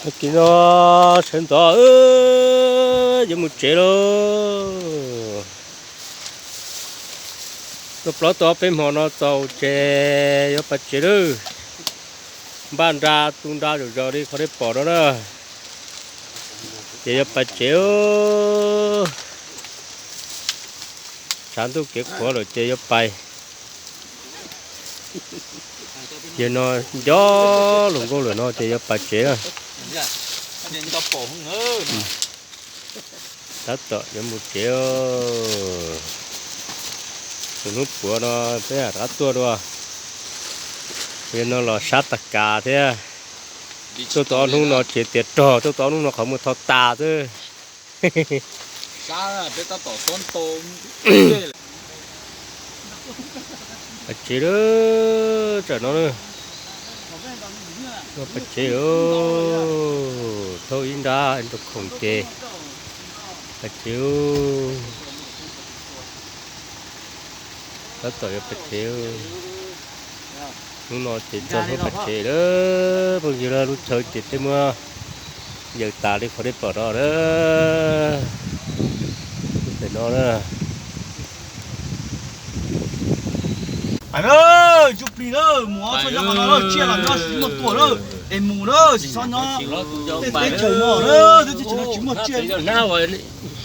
Tag kis no sawv ntxov yuav mus tsev lauj. Tuaj plaub tau peb hmo no txaus ces yuav pais tsev lawm. Npaj nra tu nra zom zaws li qhov nej pom no na. Ces yuav pais tsev. Tshav ntuj kev qhuav lawm ces yuav pais. Yog no nco hluas nkauj lawm no ces yuav pais tsev na. Tab tom yuav mus tsev. Tus hnub puav no peb rov qab tuaj dua. Yog no los sab tag kas thiab. Tuaj tau ob hnub no tsev tiav rog, tuaj tau ob hnub no qhov muag tho tas xwb. Pais tsev lawm, tsam no pais tsev lawm. Thauj ib nrab rau khoom ces pais tsev. Tab tom yuav pais tsev. Hnub no ces tso hnub pais tsev lawm phooj ywg, lub chaw ces tej muab yaws tas li qhov nej pom no lawm. Lub pem no na. Ntsuj plig na, mus txhob nyob qhov no lawm, tsiaj los nyob tsis muaj tua lawm, es mus lawm tsis txhob nyob tej teb chaws no lawm, tej teb chaws no tsis muaj tsiaj.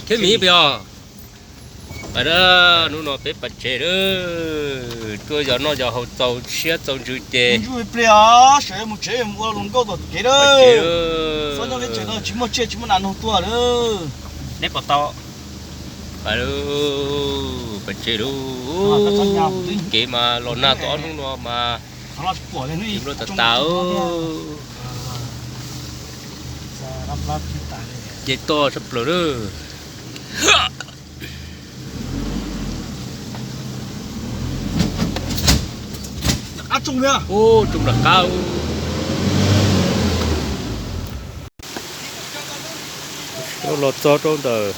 Thiab miv pes os. Pais na, hnub no peb pais tsev lawm, tuaj yos noj yos haus txaus siab txaus ntsws ces ntsuj plig os, sawv mus tsev mus ua hluas nkauj tom kev lawm. Txhob nyob teb chaws no tsis muaj tsiaj tsis muaj nas noog tua lawm. Neb puas tau? Pais lawm, pais tsev lawm. Kev mas los nag tau ob hnub no mas luaj tas tas. Ces toj tshaj plaws lawm. Ub, tsoo nram qab. Los txog rau ntawm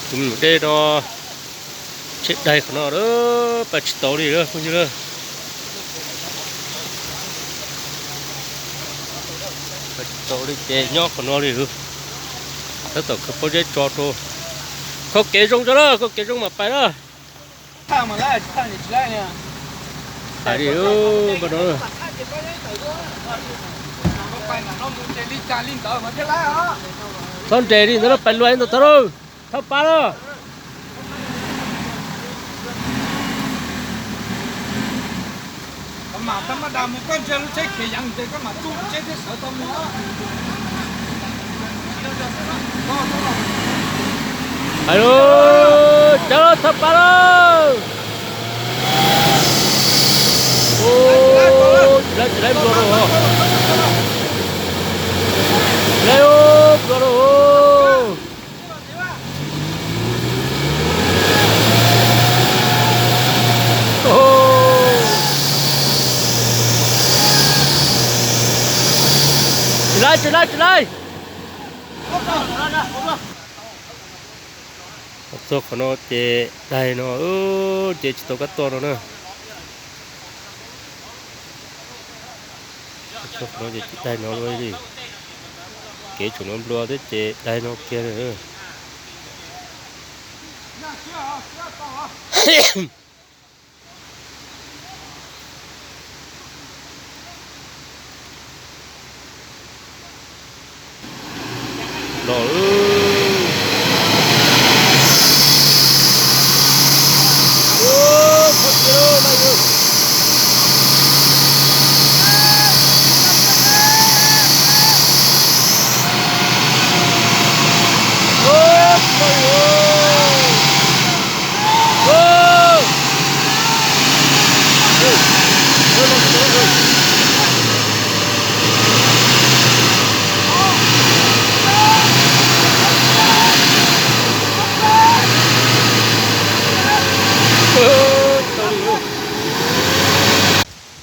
tus me nyuam dej no, tsheb daig qhov no lawm, pais tsis tau li lawm phooj ywg. Pais tsis tau li ces nyob qhov no li lawm. Tab tom khaws pob zeb tso rau. Kho kev zoo tso na, kho kev zoo mam pais na. Hais li npaj no. Txhob nres li ntawd, pais luag ntawd tau lawm. Thauj pas lawm. Hais lus, cov thauj pas lawm. Tsis laib, tsis laib nplua rau. Tsis laib nplua rau. Tsis laib, tsis laib, tsis laib. Txog qhov no ces daig no, ces tsis tau kab toj no na. Txog qhov no ces tsis daig no li. Kev tseem no nplua thiab ces daig no kiag li. Los.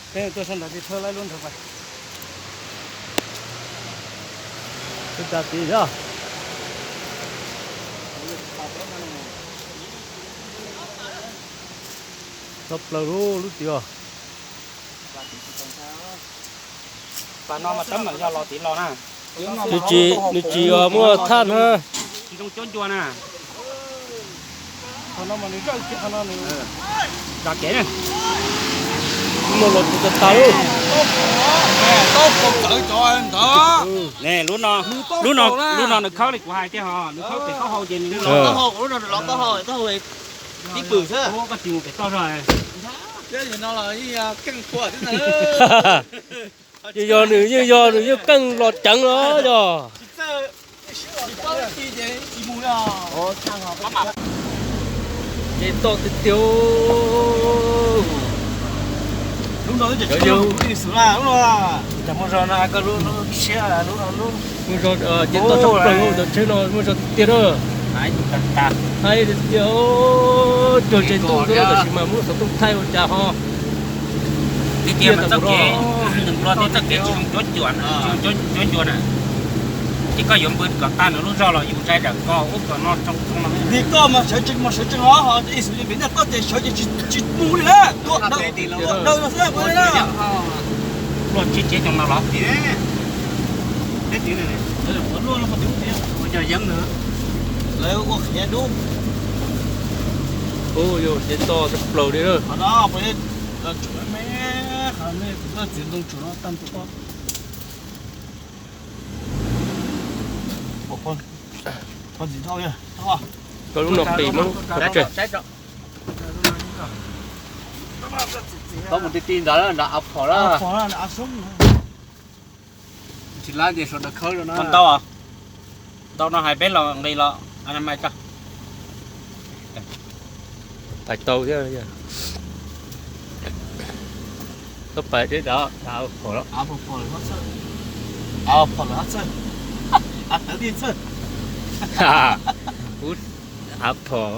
Peb tuaj sab nrad tsis thawj laib lub nrog pais. Twb tsa tiv thiab. Txog plaws lub, lub tiv os. Pas no mas tab mam yog los tiv los na. Nws tsis, nws tsis muaj thaj na. Tsis zoo cuab ncua na. Zam kev na. Muaj los tsis tas tas lub. Lub no, lub no nws khawb li kuv hais tiag ho, nws khawb pem taub hau ces nws los taub hau, taub hau tib pwm xwb. Koj tsis mus pem toj zog. Yeej yog nws, yeej yog nws yeej keej los ceev los yog. Ces toj tiag tiag. Lub no twb cov muaj zog na, koj lub siab lub no lub. Muaj zog, ces toj tshaj plaws cov tsheb no muaj zog tiag tiag na. Haib tiag tiag, cuag tsev ntuj xwb tab sis mas muab xov tooj thaij ua cas ho. Tiag tiag mas txoj kev, nws nplua tej txoj kev tsis zoo cuab ncua, tsis zoo cuab ncua na. Ces koj yuav npw kom tag nws lub zog los yus ntshai dam koj ub kom no tsoo tsoo no. Vim koj mas sawv tsees mas sawv tsees os, ho ib xwm pem nyiaj koj ces sawv ces tsis mus li na, tuaj daws no xwb puas na. Luaj tsis tsev cov no los tiag. Teb tiv ua luaj no tiag, ua cov yeeb na. Lawv ua qhiav dub. Ub, yog ces toj tshaj plaws li na. Qhov no, qhov me, qhov me, txiv ntoo tsuas no tag ntua. Koj lub no pim mog. Koj mus ti ti ntawd nrad av phom lawm. Tsis lab ces sawv daws khawb no. Ntau, ntau no hais peb los nqis los. Pais tau thiab. Koj pais deb dav, av phom lawm. Av phom lawm hab txhawj. Av tawv tib txhawj. Av phom,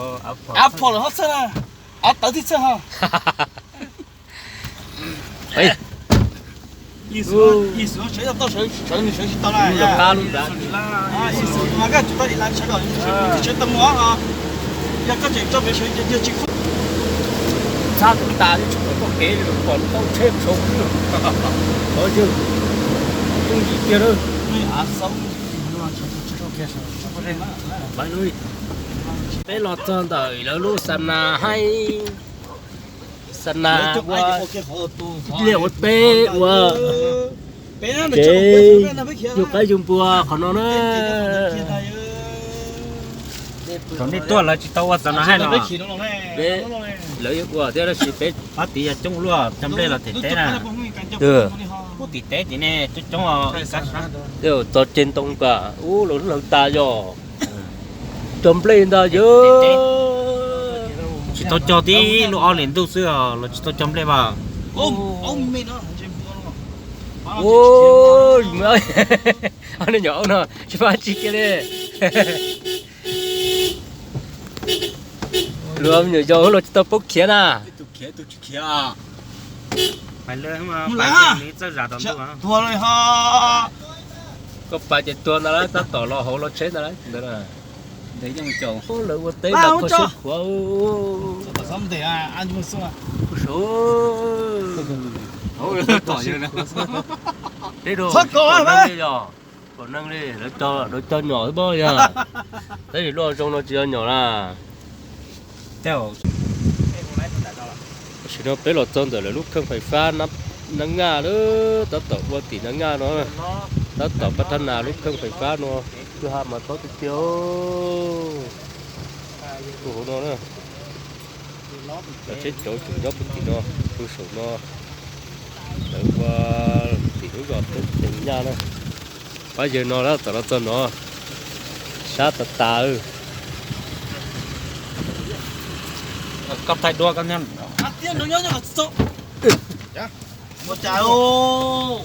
av phom lawm hab txhawj na. Av tawv tib txhawj ho. Yis xwv sawv tau, sawv nws sawv tsis tau na. Yis xwv mas koj tsis tau ib lab sawv kom sawv tau mus ho. Yog koj tseem tso pem sawv yog tsis khuv. Txhab tus tas li tsis pom txoj kev li, pom lub taub tsheb tshauv xwb. Qhov yawg yooj yim tiag lawm. Peb los txog ntawm lawv lub xa nas haib, xa nas ua liaj ua teb ua tsev, yug qaib yug npua qhov no na. Thaum nej tuaj lawv tsis tau ua xa nas haib no. Peb, lawv yeej ua thiab tab sis peb pab tiv yog coob luaj, cov nplej los tim teb na. Pub tim teb tim nej coob coob. Txog tsev ntoo kam ub los hlawv tas yog cov nplej ntag yog. Tsis tau cog tib lub ob hlis ntuj xwb los tsis tau cog nplej mas. Ua, ob niag nyuam aub no tsis pab tsis kiag li. Luag me nyuam yaus los tsis tau paub khiav na. Koj pais ces tuag ntag lauj, tab tom los hauv los tsheb ntag lauj. Lawv ua teb mas kho siab khuav. Teb rau pom neeg li yog, pom neeg li lawv cog nyom xwb pob yog. Tab sis luaj zoo no tsis yog nyom na. Tam sim no peb los txog ntawm lawv lub kheej fais fab Nab Ngaj lawm, tab tom ua tim Nab Ngaj no, tab tom pab thab nas lub kheej fais fab no, kwj ha mas tob tiag tiag. Hauv no na, cov tsheb cauv tseem nyob puag tim no, puag saum no, lawv ua tim lub zos Teb Teev Nyaj na. Pab yawg no tab tom los txog no, sab tas tas. Koj thaij duab koj nyob. Ua cas os?